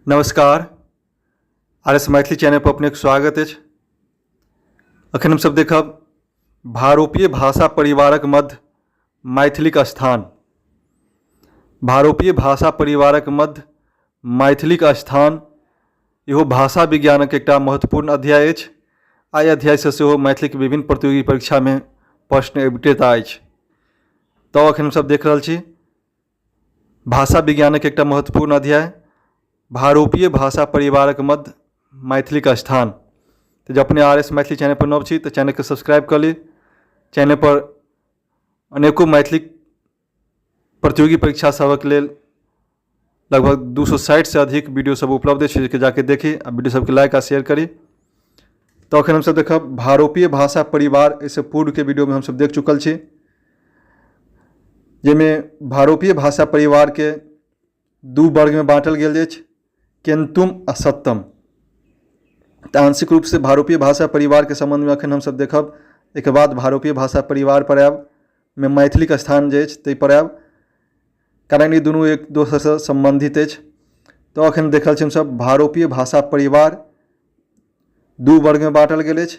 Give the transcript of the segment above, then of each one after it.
नमस्कार, R S Maithili channel पर अपनेक स्वागत अछि। अखन हमसब देखब भारोपीय भाषा परिवारक मध्य मैथिलीक स्थान। भारोपीय भाषा परिवारक मध्य मैथिलीक स्थान इहो भाषा विज्ञानक एकटा महत्वपूर्ण अध्याय अछि। एहि अध्यायसँ सेहो मैथिलीक विभिन्न प्रतियोगी परीक्षामे प्रश्न अबिते टा अछि। तऽ अखन हमसब देख रहल छी भाषा विज्ञानक एकटा महत्वपूर्ण अध्याय भारोपीय भाषा परिवारक मध्य मैथिलीक स्थान। तऽ जँ अपने आर एस मैथिली चैनलपर नव छी तऽ चैनलके सब्सक्राइब कऽ ली। चैनलपर अनेको मैथिली प्रतियोगी परीक्षा सभक लेल लगभग 260सँ अधिक वीडियो सब उपलब्ध अछि, जे जाके देखी आ वीडियो सबके लाइक आ शेयर करी। तऽ अखन हमसब देखब भारोपीय भाषा परिवार, एहिसँ पूर्वके वीडियोमे हमसब देख चुकल छी, जाहिमे भारोपीय भाषा परिवारके दू वर्गमे बाँटल गेल अछि, केन्तुम आ सत्तम। तऽ आंशिक रूपसँ भारोपीय भाषा परिवारके सम्बन्धमे अखन हमसब देखब। एहिके बाद भारोपीय भाषा परिवारपर आयब, मे मैथिलीके स्थान जे अछि ताहिपर आयब, कारण ई दुनू एक दोसरसँ सम्बन्धित अछि। तऽ अखन देख रहल छी हमसब भारोपीय भाषा परिवार दू वर्गमे बाँटल गेल अछि,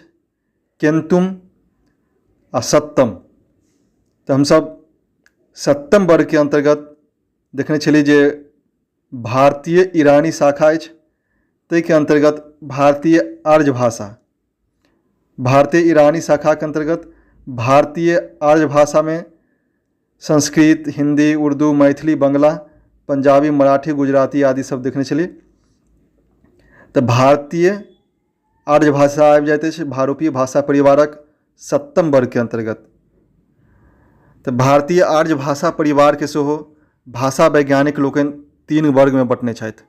केन्तुम आ सत्तम। तऽ हमसब सत्तम वर्गके अन्तर्गत देखने छलियै जे भारतीय ईरानी शाखा अछि, ताहिके अन्तर्गत भारतीय आर्य भाषा, भारतीय ईरानी शाखाके अन्तर्गत भारतीय आर्य भाषामे संस्कृत, हिन्दी, उर्दू, मैथिली, बंगला, पंजाबी, मराठी, गुजराती आदि सब देखने छलियै। तऽ भारतीय आर्य भाषा आबि जाइत अछि भारोपीय भाषा परिवारक सप्तम वर्गके अन्तर्गत। तऽ भारतीय आर्य भाषा परिवारके सेहो भाषा वैज्ञानिक लोकनि तीन वर्गमे बँटने छथि।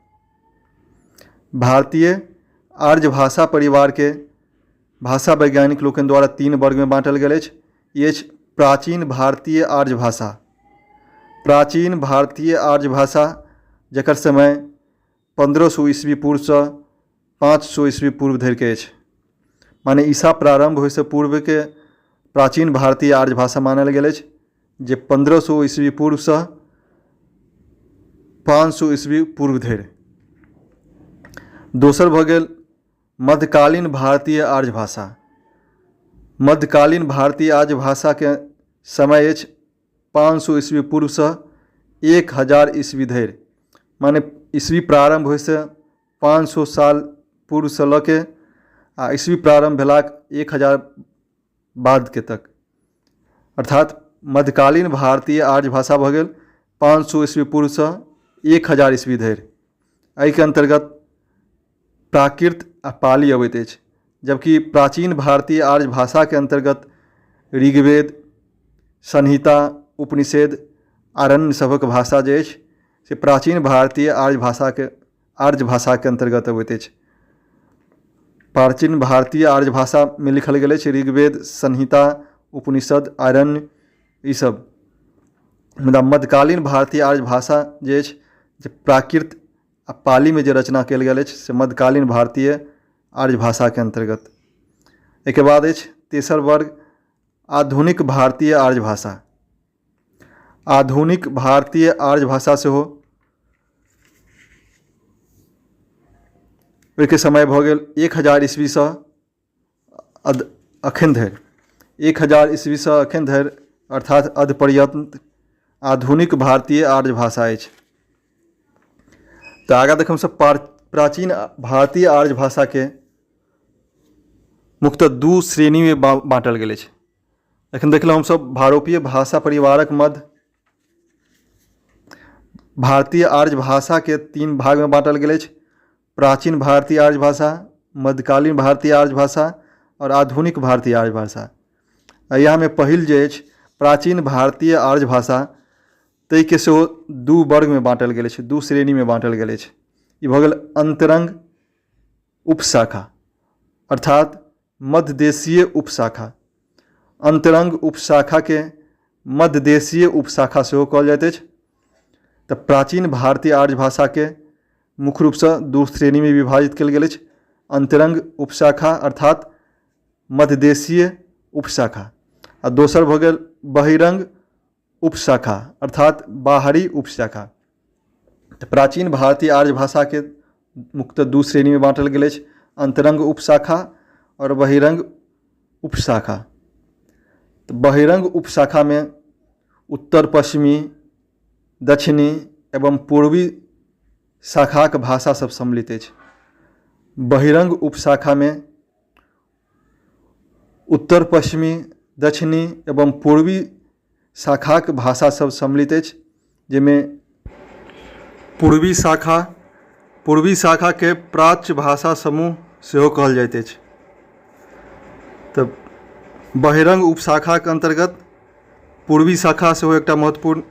भारतीय आर्य भाषा परिवारके भाषा वैज्ञानिक लोकनि द्वारा तीन वर्गमे बाँटल गेल अछि। ई अछि प्राचीन भारतीय आर्य भाषा। प्राचीन भारतीय आर्य भाषा जकर समय 1500 ईस्वी पूर्वसँ 500 ईस्वी पूर्व धरिके अछि, माने ईसा प्रारम्भ होइसँ पूर्वके प्राचीन भारतीय आर्य भाषा मानल गेल अछि, जे 1500 ईस्वी पूर्वसँ 500 ईस्वी पूर्व धरि। दोसर भऽ गेल मध्यकालीन भारतीय आर्य भाषा। मध्यकालीन भारतीय आर्य भाषाके समय अछि 500 ईस्वी पूर्वसँ 1000 ईस्वी धरि, माने ईस्वी प्रारम्भ होइसँ 500 साल पूर्वसँ लऽ के आ ईस्वी प्रारम्भ भेलाक 1000 बादके तक, अर्थात मध्यकालीन भारतीय आर्य भाषा भऽ गेल 500 ईस्वी पूर्वसँ 1000 ईस्वी धरि। एहिके अन्तर्गत प्राकृत आ पाली अबैत अछि, जबकि प्राचीन भारतीय आर्य भाषाके अन्तर्गत ऋग्वेद, संहिता, उपनिषद, आरण्य सभक भाषा जे अछि से प्राचीन भारतीय आर्य भाषाके अन्तर्गत अबैत अछि। प्राचीन भारतीय आर्य भाषामे लिखल गेल अछि ऋग्वेद, संहिता, उपनिषद, आरण्य ईसभ। मुदा मध्यकालीन भारतीय आर्य भाषा जे अछि जे प्राकृत आ पालीमे जे रचना कयल गेल अछि से मध्यकालीन भारतीय आर्य भाषाके अन्तर्गत। एहिके बाद अछि तेसर वर्ग आधुनिक भारतीय आर्य भाषा। आधुनिक भारतीय आर्य भाषा सेहो ओहिके समय भऽ गेल 1000 ईस्वीसँ अखन धरि, 1000 ईस्वीसँ अखन धरि, अर्थात अधपर्यन्त आधुनिक भारतीय आर्य भाषा अछि। तऽ आगाँ देखब हमसभ प्राचीन भारतीय आर्य भाषाके मुख्यतः दू श्रेणीमे बाँटल गेल अछि। एखन देखलहुँ हमसभ भारोपीय भाषा परिवारक मध्य भारतीय आर्य भाषाके तीन भागमे बाँटल गेल अछि, प्राचीन भारतीय आर्य भाषा, मध्यकालीन भारतीय आर्य भाषा आओर आधुनिक भारतीय आर्य भाषा। इएहमे पहिल जे अछि प्राचीन भारतीय आर्य भाषा, ताहिके सेहो दू वर्गमे बाँटल गेल अछि, दू श्रेणीमे बाँटल गेल अछि। ई भऽ गेल अन्तरङ्ग उपशाखा अर्थात मध्यदेशीय उपशाखा। अन्तरङ्ग उपशाखाके मध्यदेशीय उपशाखा सेहो कहल जाइत अछि। तऽ प्राचीन भारतीय आर्य भाषाके मुख्य रूपसँ दू श्रेणीमे विभाजित कयल गेल अछि, अन्तरङ्ग उपशाखा अर्थात मध्यदेशीय उपशाखा आ दोसर भऽ गेल बहिरङ्ग उपशाखा अर्थात बाहरी उपशाखा। तऽ प्राचीन भारतीय आर्य भाषाके मुख्यतः दू श्रेणीमे बाँटल गेल अछि, अन्तरङ्ग उपशाखा आओर बहिरङ्ग उपशाखा। तऽ बहिरङ्ग उपशाखामे उत्तर पश्चिमी, दक्षिणी एवं पूर्वी शाखाक भाषा सब सम्मिलित अछि। बहिरङ्ग उपशाखामे उत्तर पश्चिमी, दक्षिणी एवं पूर्वी शाखाक भाषा सब सम्मिलित अछि, जाहिमे पूर्वी शाखाके प्राच्य भाषा समूह सेहो कहल जाइत अछि। तऽ बहिरङ्ग उपशाखाके अन्तर्गत पूर्वी शाखा सेहो एकटा महत्वपूर्ण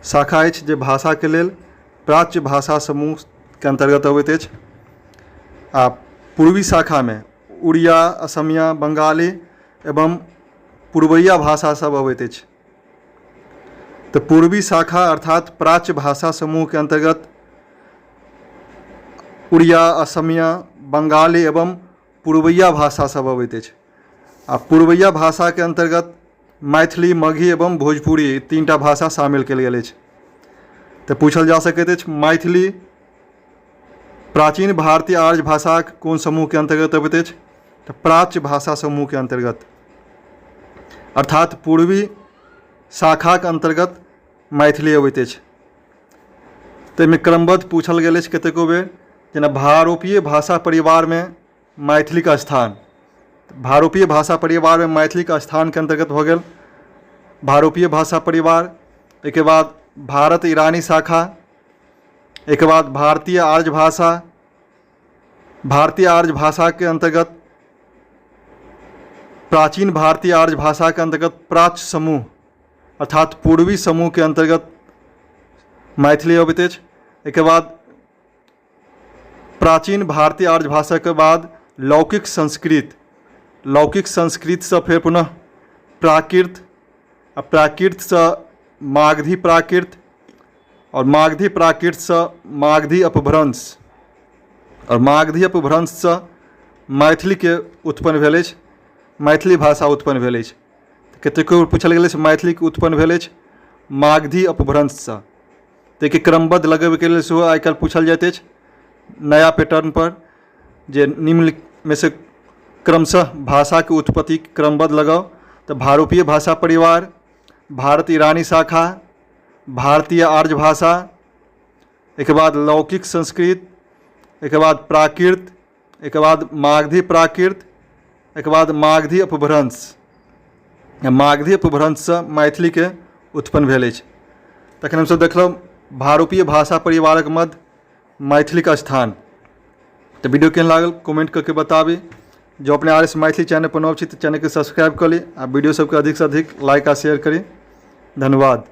शाखा अछि, जे भाषाके लेल प्राच्य भाषा समूहके अन्तर्गत अबैत अछि। आ पूर्वी शाखामे उड़िया, असमिया, बङ्गाली एवं पूर्वैया भाषा सब अबैत अछि। तऽ पूर्वी शाखा अर्थात प्राच्य भाषा समूहके अन्तर्गत उड़िया, असमिया, बङ्गाली एवं पूर्वैया भाषा सब अबैत अछि। आ पूर्वैया भाषाके अन्तर्गत मैथिली, मगही एवं भोजपुरी तीनटा भाषा शामिल कयल गेल अछि। तऽ पूछल जा सकैत अछि, मैथिली प्राचीन भारतीय आर्य भाषाक कोन समूहके अन्तर्गत अबैत अछि? तऽ प्राच्य भाषा समूहके अन्तर्गत, अर्थात पूर्वी शाखाक अन्तर्गत मैथिली अबैत अछि। ताहिमे क्रमबद्ध पूछल गेल अछि कतेको बेर, जेना भारोपीय भाषा परिवारमे मैथिलीके स्थान। भारोपीय भाषा परिवारमे मैथिलीके स्थानके अन्तर्गत भऽ गेल भारोपीय भाषा परिवार, एहिके बाद भारत ईरानी शाखा, एहिके बाद भारतीय आर्य भाषा। भारतीय आर्य भाषाके अन्तर्गत प्राचीन भारतीय आर्य भाषाके अन्तर्गत प्राच्य समूह अर्थात पूर्वी समूहके अन्तर्गत मैथिली अबैत अछि। एहिके बाद प्राचीन भारतीय आर्य भाषाके बाद लौकिक संस्कृत, लौकिक संस्कृतसँ फेर पुनः प्राकृत, आ प्राकृतसँ मागधी प्राकृत, आओर मागधी प्राकृतसँ मागधी अपभ्रंश, आओर मागधी अपभ्रंशसँ मैथिलीके उत्पन्न भेल अछि, मैथिली भाषा उत्पन्न भेल अछि। कतेको बेर पूछल गेल अछि, मैथिलीके उत्पन्न भेल अछि मागधी अपभ्रंशसँ। ताहिके क्रमबद्ध लगबैके लेल सेहो आइ काल्हि पूछल जाइत अछि नया पैटर्नपर, जे निम्नलिखितमे से क्रमशः भाषाके उत्पत्तिके क्रमबद्ध लगाउ। तऽ भारोपीय भाषा परिवार, भारत ईरानी शाखा, भारतीय आर्य भाषा, एहिके बाद लौकिक संस्कृत, एहिके बाद प्राकृत, एहिके बाद मागधी प्राकृत, एहिके बाद मागधी अपभ्रंश। मागधी अपभ्रंशसँ मैथिलीके उत्पन्न भेल अछि। तखन हमसभ देखलहुँ भारोपीय भाषा परिवारक मध्य मैथिलीके स्थान। तऽ वीडियो केहन लागल कमेंट कऽ के बताबी। जँ अपने आर एस मैथिली चैनल पर नव छी तऽ चैनलके सब्सक्राइब कऽ ली आ वीडियो सबके अधिकसँ अधिक लाइक आ शेयर करी। धन्यवाद।